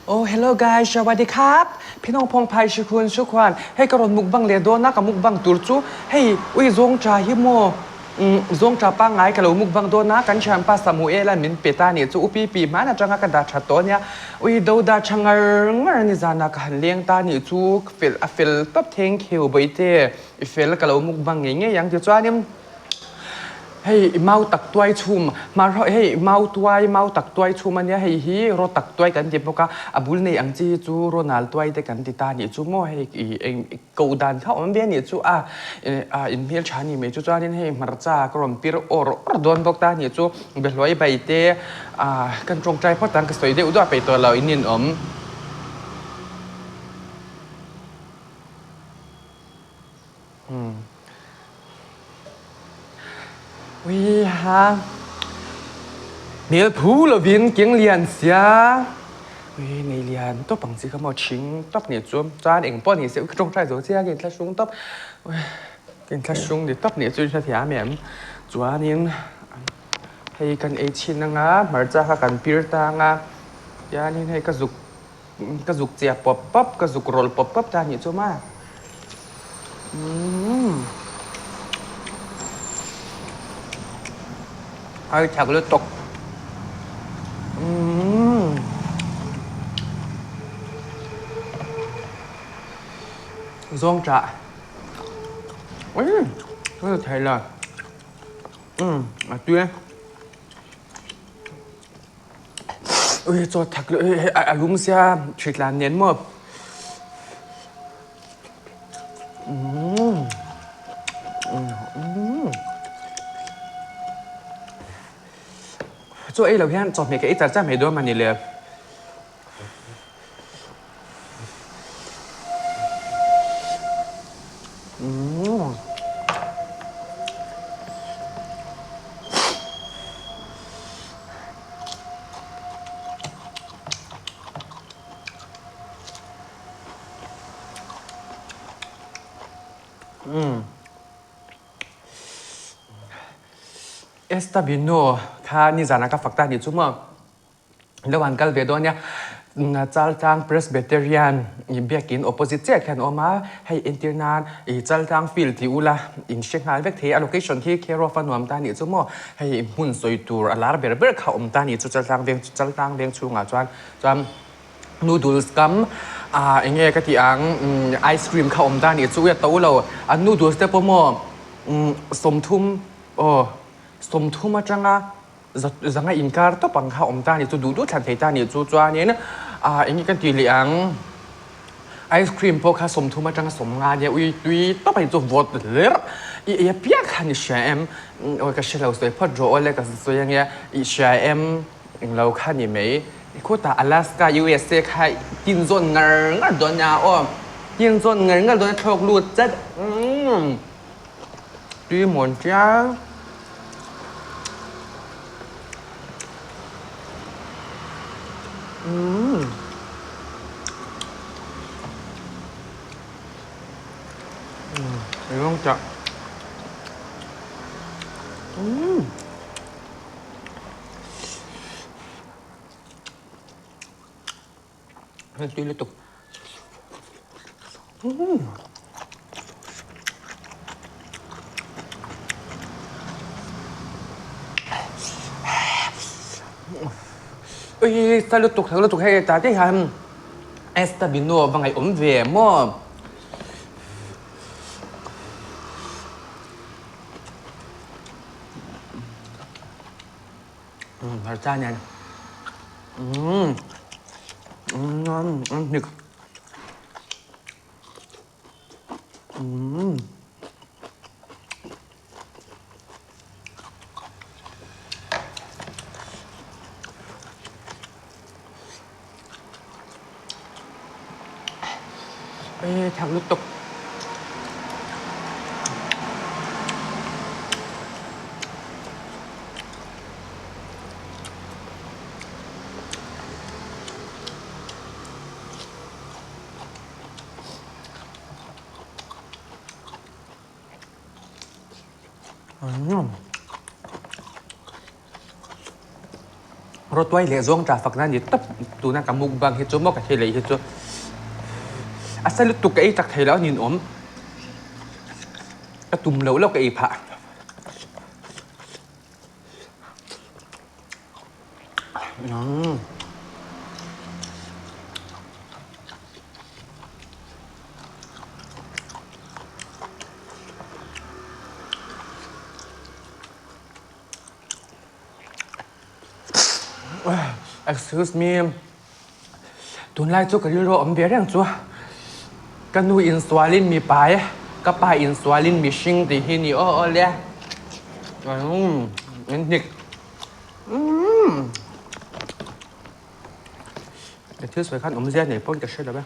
Oh hello guys, sawadi khap phinong phong phai shikhun sukhuan hei ka rawn mukbang leh dawn a ka mukbang tur chu hei ui zawng tha hi maw zawng tha pangngai ka lo mukbang dawn a kan thianpa Samuel a min pe ta nih chu upi pi hman atanga ka dah that tawh ania ui do dah tha ngar ngar ani zana ka han leng ta nih chu fel a fel tawp thank you bawihte i fel ka lo mukbang ngei ngei ang tichuanin Hei mau tak tuai chhum, hmar hei mau tuai, mau tak tuai chhum ania hei hi raw tak tuai kan ti bawk a, a bul nei ang chi hi chu raw nal tuai te kan ti ta anih chu maw hei ih eng koh dan kha awm ve anih chu a a in hmeltha anih mai chu chuanin hei hmarcha ka rawn pir awr awr dawn bawk ta anih chu behluai bai te ah kan tawngtai phawt ang ka sawi deuh duah peih tawh lo in ninawm. Ui ha. Hmel phu lovin keng lian sia. Ui nei lian tawp ang chi kha maw thing tawp nih chu. Chuan eng pawh ni se ka tawngtai zo chiang in thlahrung tawp. Ui ka inthlahrung ni tawp nih chu in hrethiam em. Chuanin hei kan ei chhin anga hmarcha kha kan pir tang a. Tianin hei ka zuk Ka zuk chia pawp pawp, ka zuk rawlh pawp pawp ta anih chu ma. Umm. Ai thak lutuk. Umm. Zawng ṭah. Umm. Ka thei lo. Umm, a tui e. Ui chaw thak leh hei a lum sia thritlan nen maw umm umm chaw ei loh hian chawhmeh ka ei char char mai dawn mani le. Estabino kha nizan ah ka fak ta anih chu maw. Lo an kal ve dawn nia. Chaltlang Presbyterian i biakin opposite chiah khian a awm a, hei entir nan i Chaltlang field tih ula in hre nghal vek thei a, location khi care of a nuam ta anih chu maw, hei hmun sawi tur a lar ber ber kha awm ta anih chu Chaltlang veng Chaltlang veng chhungah chuan chuan noodles kam ah eng nge ka tih ang ice cream kha awm ta anih chu, to lo an noodles te pawh maw 30 aw 30 atanga Zanga inkar tawp ang kha awm ta a nih chu, duh duh thlan thei ta a nih chu chuanin ah eng nge kan tih leh ang ice cream pawh kha 30 atanga 50 nia ui tui tawp a nih chu vawt hlerh i ei apiang khan i hria em awi ka hre lo sawi phawt rawh aw le ka sawi ange i hria em englo kha ni mai khutah Alaska USA kha tin zawn ngar ngar dawn nia aw tin zawn ngar ngar dawn a thlawk lut chat umm. Tui muan chiang. Umm. Umm, rawng chah. Umm. Hei tui lutuk. Umm. Ui sa lutuk sa lutuk hei ta te hian Estabino va ngaihawm ve maw. Hmarcha nen umm umm hnik umm e thak lutuk. Rawtuai leh zawng tla fakna a ni tawp. Tuna ka mukbang hi chu maw ka thil ei hi chu a sa lutuk ka ei tak thei lo a ninawm. Ka tum loh loh ka ei phah. Excuse me, tunlai chu ka rilru a awm ve reng chu. Ka nu insualin mi pai, ka pa insualin mihring tih hi ni aw aw le. Min hnik. Ka thil sawi khan awmzia nei pawn ka hre lo e.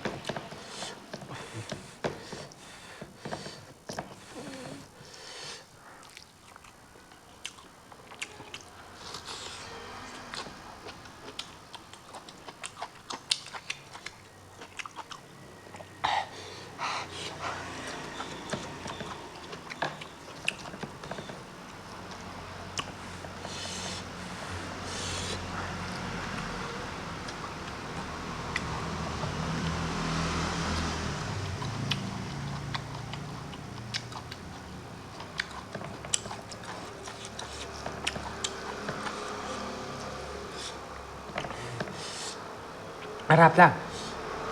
A rap la.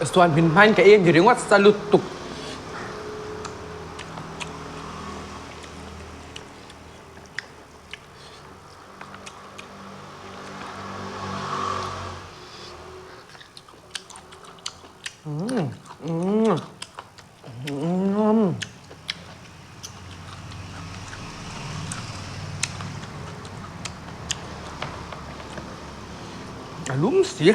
Suan hmin hmain ka en ringawt sa lutuk. A lum si.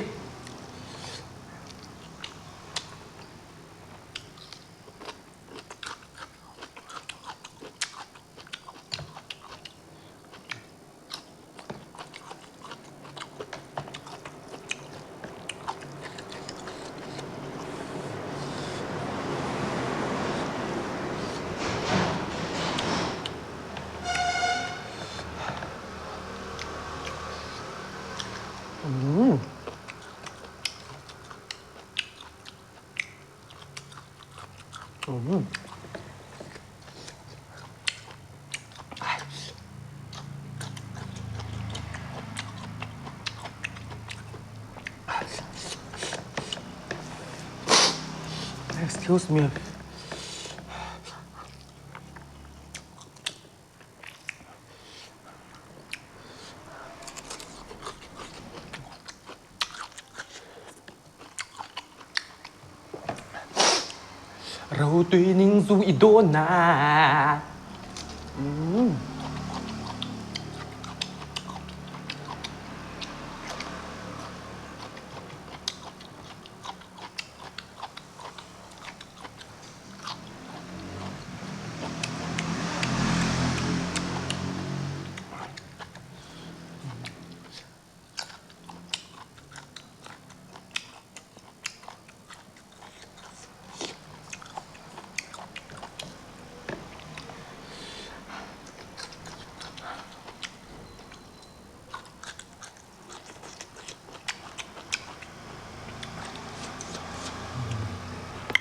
Excuse me. Rotui ning zu i dawn na.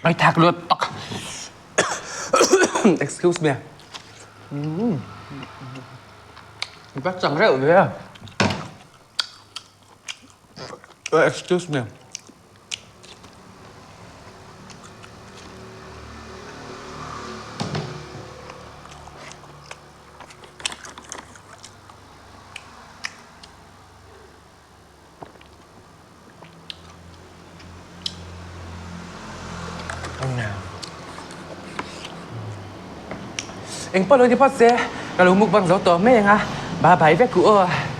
Ai thak luat tak. Excuse me. Va chang reuh ve a. Excuse me. Engpawh lo ni phawt se, ka lo mukbang zo tawh mai ang a, bye bye vek u aw.